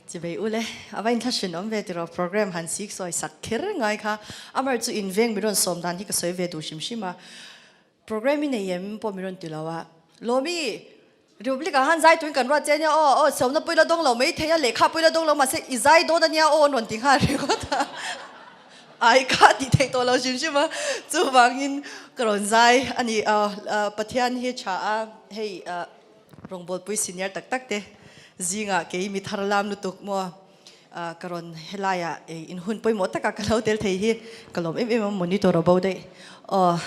Chivei ule, ava in thlashin awm ve tiraw program han sik sawi sak kher ngai kha. Amar chu in veng mi rawn sawm dan hi ka sawi ve duh hrim hrim a. Program i nei em pawh mi rawn ti lo a. Lawmi, Republic ah han zai tuin kan ruat che ania aw, aw sawmna pawh i la dawng lo mai thei a, lehkha pawh i la dawng lo mahse i zai dawn ania aw an rawn ti nghal ringawt a. Ai kha tih theih tawh lo hrim hrim a, chuvangin ka rawn zai a ni. Pathian hi tha a, hei rawngbawlpui senior tak tak te zingah kei mi thar lam lutuk maw ka rawn helaiah in hun pawimawh takah ka lo tel thei hi ka lawm em em a, monitor a bo daih aw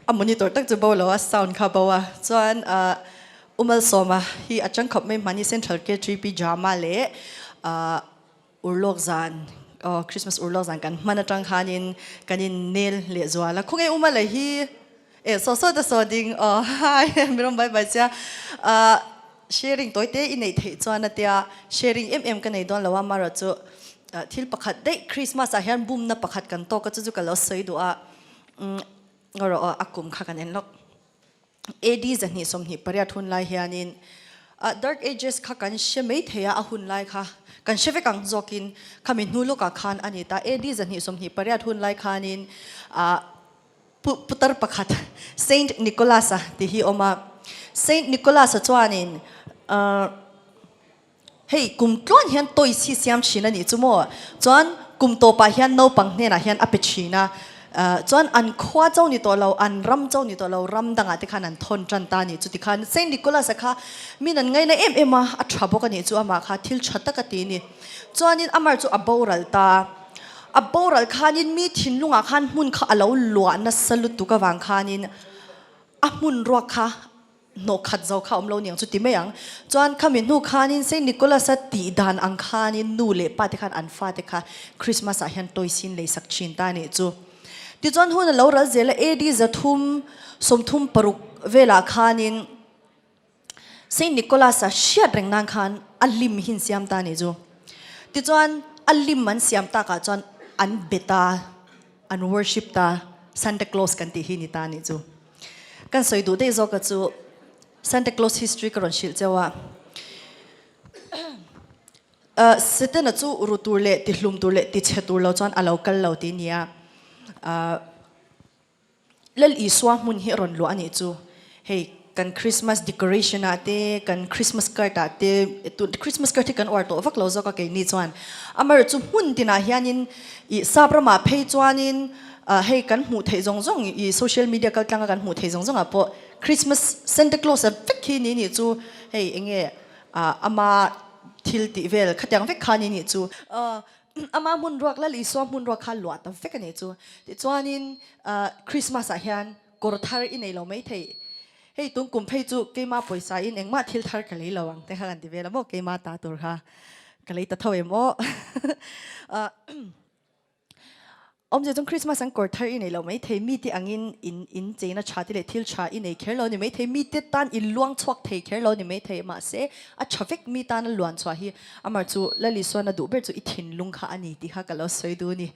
a monitor tak chu bo lo a sound kha bo a chuan Umalsawma hi a changkhawp mai hmani Central K3P drama leh Urlawk zan aw Christmas urlawk zan kan hman atang khanin kan in nel leh zual a khawnge Umala hi eh saw saw ta saw ding aw hi mirawm bai bai chia ah sharing tawi te i neih theih chuan a tia sharing em em ka nei dawn lo a mara chu thil pakhat daih Christmas ah hian bumna pakhat kan tawk a chu chu ka lo sawi duh a umm rawh aw a kum kha kan en lawk. AD 228 hun lai hianin Dark Ages kha kan hre mai thei a, a hun lai kha kan hre vek ang zawkin khami hnu lawkah khan a ni ta. AD 228 hun lai khanin putar pakhat Saint Nicholas-a tih hi a awm a. Saint Nicholas-a chuanin hei kum tluan hian toys hi siam thin a nih chu maw? Chuan kum tawpah hian naupang hnenah hian a pe thin a, chuan an khua cho ni tawh lo, an ram cho ni tawh lo, ram dangah te khan an thawn tan ta a nih chu tikhan Saint Nicholas-a kha min an ngaina em em a, a tha bawk a nih chu amah kha thil tha tak a ti a ni. Chuanin amar chu a boral ta, a boral khanin mi thinlungah khan hmun kha a lo luah nasa lutuk avang khanin a hmun ruak kha Hnawh khat zo kha awm lo niang chu ti mai ang. Chuan khami hnu khanin Saint Nicholas-a tih dan ang khanin nu leh pa te khan an fate kha Christmas ah hian toys in lei sak thin ta nih chu. Tichuan hun a lo ral zel a, AD 336 velah khanin Saint Nicholas-a hriat reng nan khan a lim hi an siam ta nih chu. Tichuan a lim an siam takah chuan an be ta, an worship ta, Santa Claus kan tih hi ni ta nih chu. Kan sawi duh daih zawk a chu Santa Claus history ka rawn hrilh cheu a. Setana chu ru tur leh ti hlum tur leh ti chhe tur lo chuan a lo kal lo tih nia. Lal Isua hmun hi a rawn luah a nih chu. Hei kan Christmas decoration ah te, kan Christmas card ah te, Christmas card hi kan uar tawh vak lo zawk a keini chuan. Amaherawhchu hmun tinah hianin ih sap ramah phei chuanin Hei kan hmuh theih zawng zawng i social media kal tlanga kan hmuh theih zawng zawngah pawh Christmas Santa Claus a vek hi ni nih chu hei enge ama thil tih vel khatiang vek kha ni nih chu ama hmun ruak Lal Isua hmun ruak kha luah ta vek a nih chu. Tichuanin Christmas ah hian kawr thar i nei lo mai thei hei tun kum phei chu keima pawisa in engmah thil thar ka lei lo ang te kha kan ti vel a maw keima ta tur kha ka lei ta tho em aw. Awmzia chuan Christmas an kawr thar i nei lo maithei, mite angin in in cheina tha te leh thil tha i nei kher lo ni maithei, mite tan i luang chhuak thei kher lo ni maithei, mahse a tha vek mi tana luan chhuah hi amar chu Lal Isuana duh ber chu i thinlung kha a ni tih kha ka lo sawi duh a ni.